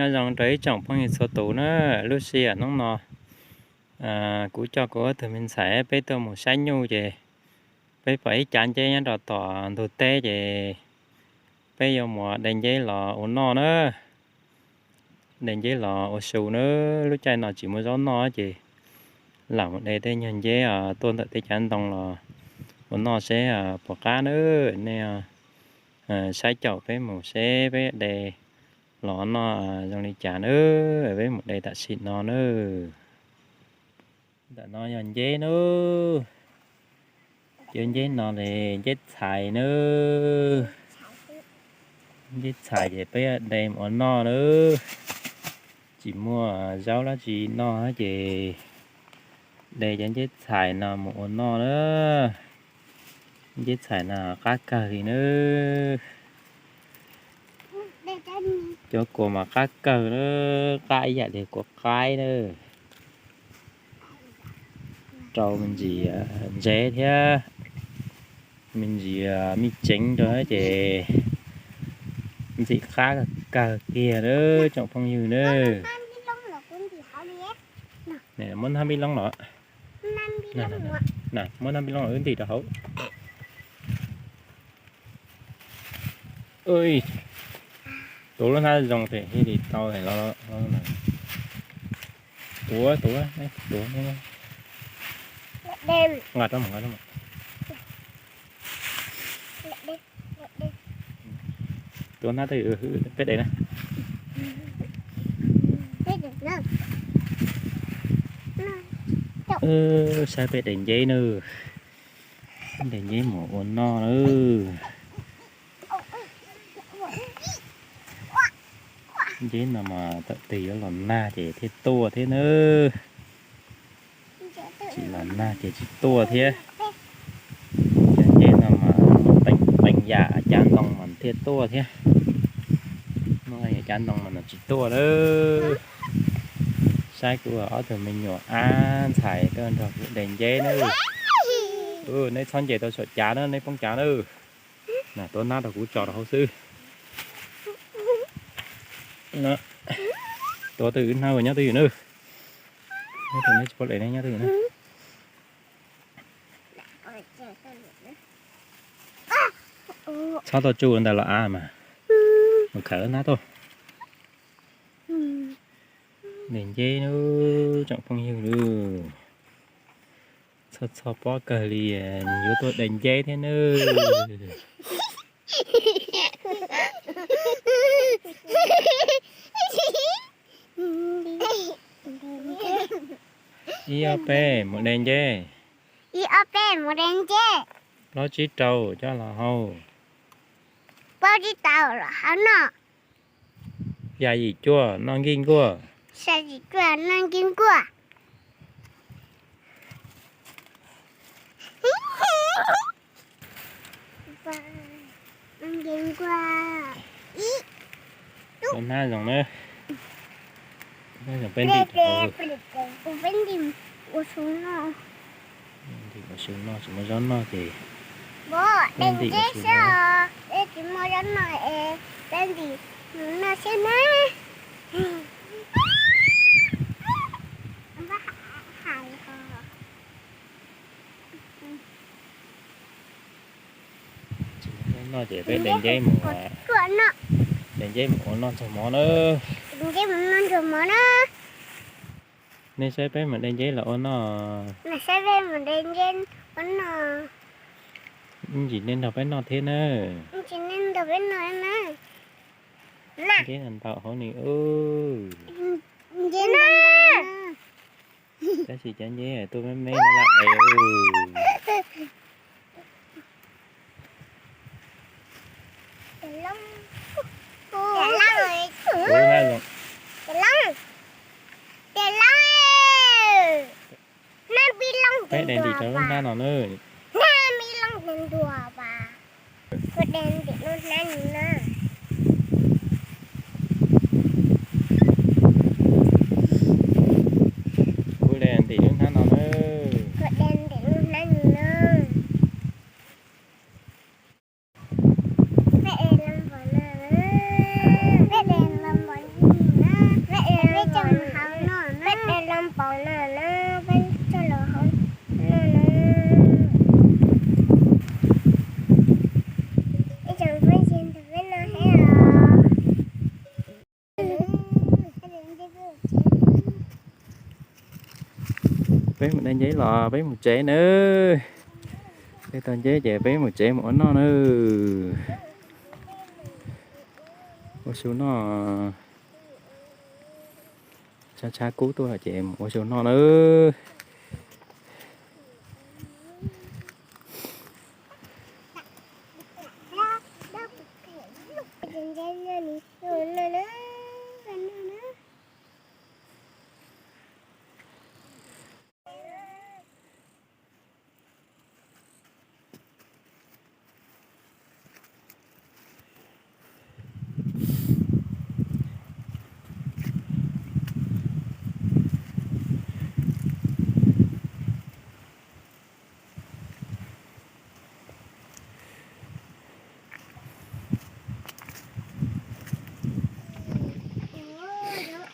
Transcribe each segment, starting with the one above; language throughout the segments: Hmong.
Nyob zoo rau ib tsoom phooj ywg txhua tus na, lub sij hawm hnub no kuv coj kuv ob tug me ntxhais peb tuaj mus saib nyuj ces peb pom ib cav nceb nyob rau tom ntug teb ces peb yuav mus de nceb los ua noj na, de nceb los ua su na. Lub caij no tsis muaj zaub noj ces lam mus de tej nyuag nceb tuaj ntawm tej cav ntoo los ua noj seb puas qab na. Nej saib caum peb mus seb peb de los noj zoo li cas na. Peb mus de tam sim no na. Ntawm no yog nceb na. Cov nceb no li nceb txhais na. Nceb txhais ces peb de mus ua noj na. Tsis muaj zaub dab tsi noj ces de cov nceb txhais no mus ua noj na. Nceb txhais no qab kawg li na. Cov kuas mas qab kawg na, qab ib yam li kuas qaib na. Rau me ntsis ntsev thiab me ntsis mij ceev rau ces ntxim qab kawg kiag na tsoom phooj ywg na. Muab hnab npib loob los, muab hnab npib loob los wb ntim rau hauv. Tuav lub hnab zoo tes thiaj li tau los. Tuav, tuav, tuav, nqa rau mus, nqa rau mus. Tuav hnab twg peb de na. Saib peb de nceb na. De nceb mus ua noj na. Nceb no mas thaum twg yuav los nag ces thiaj tuaj thiab na. Tsis los nag ces tsis tuaj thiab. Cov nceb no mas teem yam cav ntoo mas thiaj tuaj thiab. Muaj yam cav ntoo mas nws tsis tuaj lawm. Saib kuv ob tug me nyuam ab ntxhais tuaj nrog kuv de nceb na. Neb txhob nce tau saum cav na, neb poob cav na. Tuav hnab rau kuv tso rau hauv xwb. Tuav twj ywm hnab uas nyob twj ywm na. Nyob twj ywm na. Txhob tau tsuj ntawd los av mas. Mus khawm hnab tuaj. De nceb na tsoom phooj ywg lauj. Txhoj txhoj pob kawg li, yuav tuaj de nceb thiab nawb. Ib ob peb mus de nceb. Ib ob peb mus de nceb. Plaub tsib rau coj los hau. Plaub tsib rau los hau noj. Xya yim cuaj noj nkij nkuaj. Xya yim cuaj noj nkij nkuaj. Nkij nkuaj. Ib. Hnab zoo na. Peb ntim ua su noj. Ntim ua su noj tsis muaj zaub noj ces. Peb ntim ua su noj. Peb tsis muaj zaub noj es peb ntim noj xwb na. Tsis muaj zaub noj ces peb de nceb mus, de nceb mus ua noj txog mov na. De nceb mus noj txog mov na. Nej saib peb mus de nceb los ua noj. Nej saib peb mus de nceb ua noj. Ib ntsis nej nrog peb noj thiab na. Ib ntsis nej nrog peb noj na. Nceb ntau hauv ni. Nceb ntau. Tab sis cov nceb tuaj me me no lam de. Peb de ntim rau lub hnab no na. Kuv de ntim lub hnab no na. Kuv de ntim lub hnab no na. Kuv de ntim lub hnab no na. Peb de los npog no na. Peb de los npog no na. Peb mus de nceb los peb mus tsev nawb. De tau nceb ces peb mus tsev mus ua noj nawb. Ua su noj. Tshav tshav kub tuaj ces mus ua su noj nawb.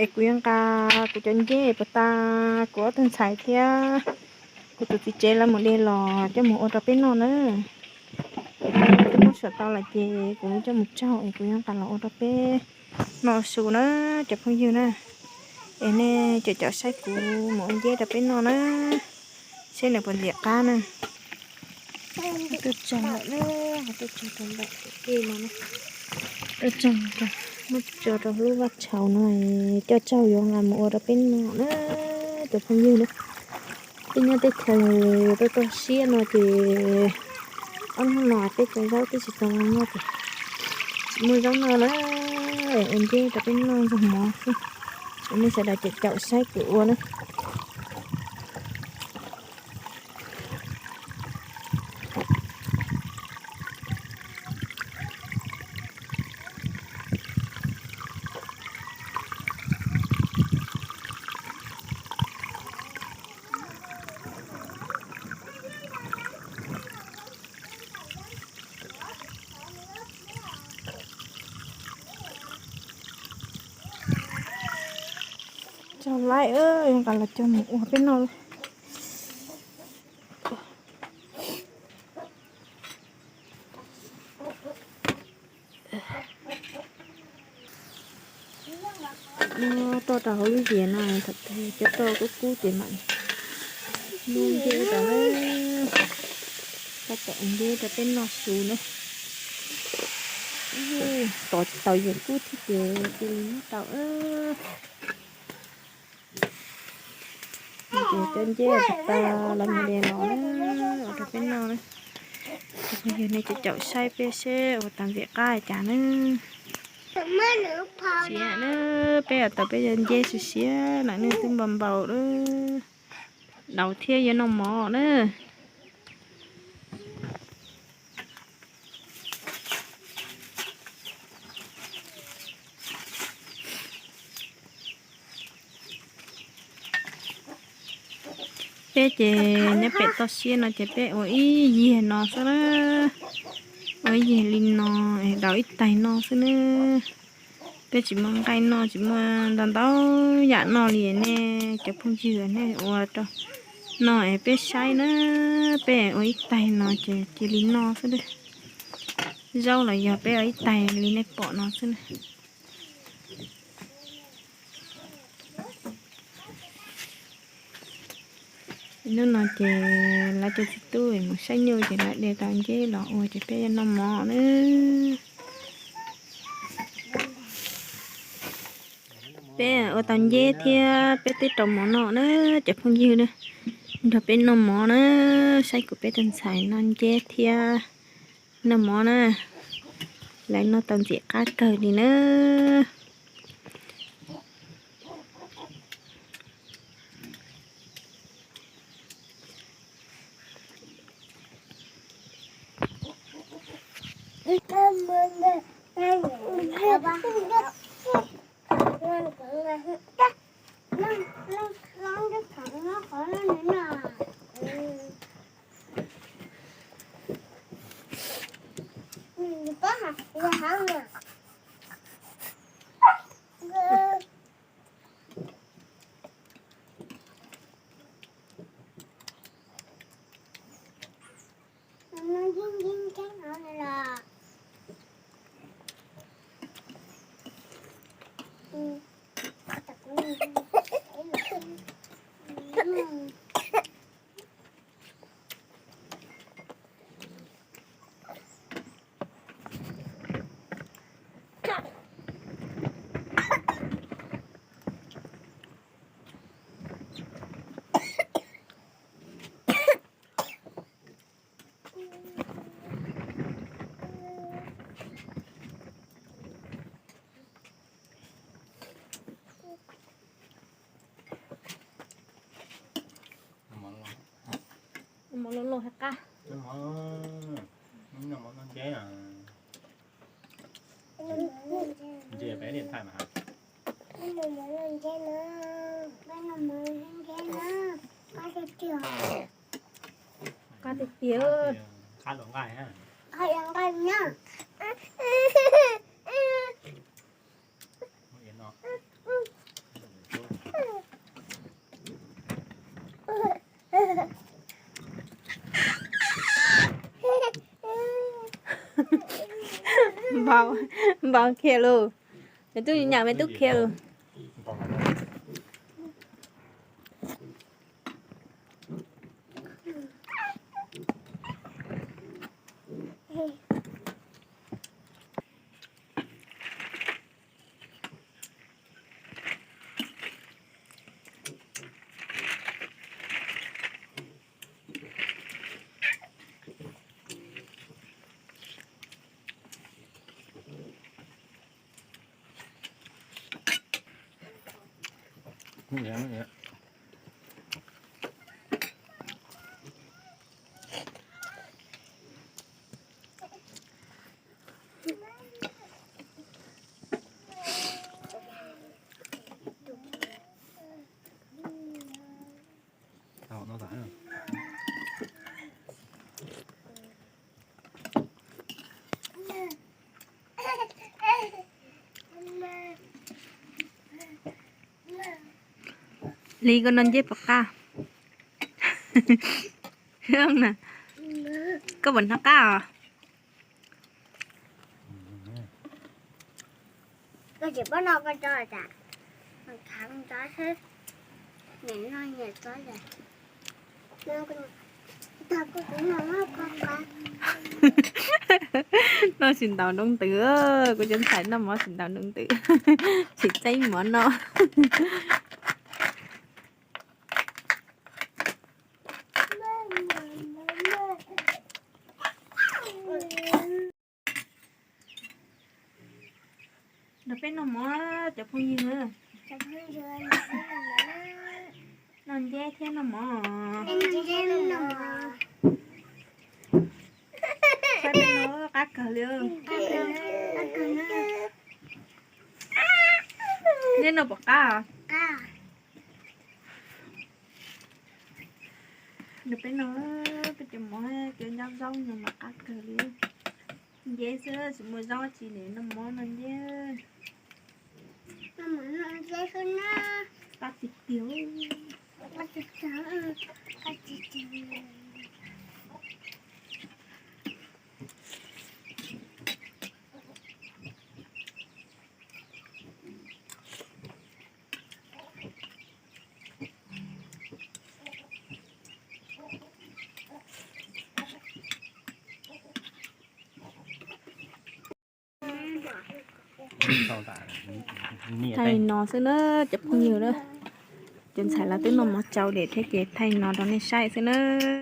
Es kuv yuav nqa kuv cov nceb puas tas, kuv ob tug ntxhais thiab kuv tus txiv tsev lawv mus de los coj mus ua rau peb noj na. Twb muab suam tau lawm ces kuv coj mus tsaug es kuv yuav nqa los ua rau peb noj su na, cov phooj ywg na. Es nej caum caum saib kuv mus ua nceb rau peb noj na, seb nws puas ntxim qab na. Tuaj tsaug lawm na, tuaj tsaug rau ntawm tej no na. Tuaj tsaug, muab tso rau lub vaj tshauv no, coj tsaug yuav nqa mus ua rau peb noj na, cov phooj ywg na. Peb nyob teb chaws toj toj siab no ces ob hnub no peb cov zaub twb tsis tau noj ces tsis muaj zaub noj na, ua nceb rau peb noj nrog mov xwb. Nej sawv daws caum caum saib kuv ua na. Tsaug laib, nqa los coj mus ua peb noj. Muab roj rau hauv lub yias no, thaum twg cov roj kub kub ces mam muab nceb rau, tab tom nceb rau peb noj su na. Tos tau yias kub thiab ces cia li muab rau. Ces cov nceb tsis tau los mus de los na, ua rau peb noj na. Cov phooj ywg nej caum caum saib peb seb ua tau ntxim qab cas na. Siav na, peb tau peb cov nceb siav siav lawm ne, twb npau npau lawm, daus thiab yuav noj mov na. Peb ces nyob pem toj siab no ces peb ua ib yiag no xwb na, ua ib yiag li no, daus ib taig no xwb na. Peb tsis muaj nqaij noj, tsis muaj ntau ntau yam noj li nej cov phooj ywg, nej ua rau noj es peb saib na. Peb ua ib taig no ces cia li noj xwb na. Zaub los yog peb ua ib taig li nej pom no xwb na. Hnub no ces lawv cov txiv tub mus saib nyuj ces lawv de tau nceb los ua ces peb yuav noj mov na. Peb ua tau nceb thiab peb twb rau mov noj na, cov phooj ywg na, nrog peb noj mov na, saib kuv peb tus ntxhais noj nceb thiab noj mov na, lawv noj tau ntxim qab kawg li na. Mov loj loj thiab qab. Ntsia peb điện thoại mà hả? Qab tiag tiag. Qab luas nqaij na. Npau, npau khiav lauj. Nws twb nyam me tub khiav lauj. Li koj noj nceb puas qab? Koj puas hnov qab os? Koj tsis paub noj koj tso tas, khav tso xwb, niam noj nyiam tso tas. Noj tsis ntaus noob ntws, kuv cov ntxhais noj mov tsis ntaus noob ntws, tsis txeeb mov noj. Nrog peb noj mov cov phooj ywg. Noj nceb thiab noj mov. Saib peb noj qab kawg li. Neb noj puas qab? Nrog peb noj peb cov mov cov nyob zaub no mas qab kawg li. Nceb xwb tsis muaj zaub tsis, noj mov noj nceb. Qab tiag tiag. Thaij no xwb na cov phooj ywg na. Cov ntxhais lawv twb noj mov tsau lawm thiab ces thaij no rau nej saib xwb na.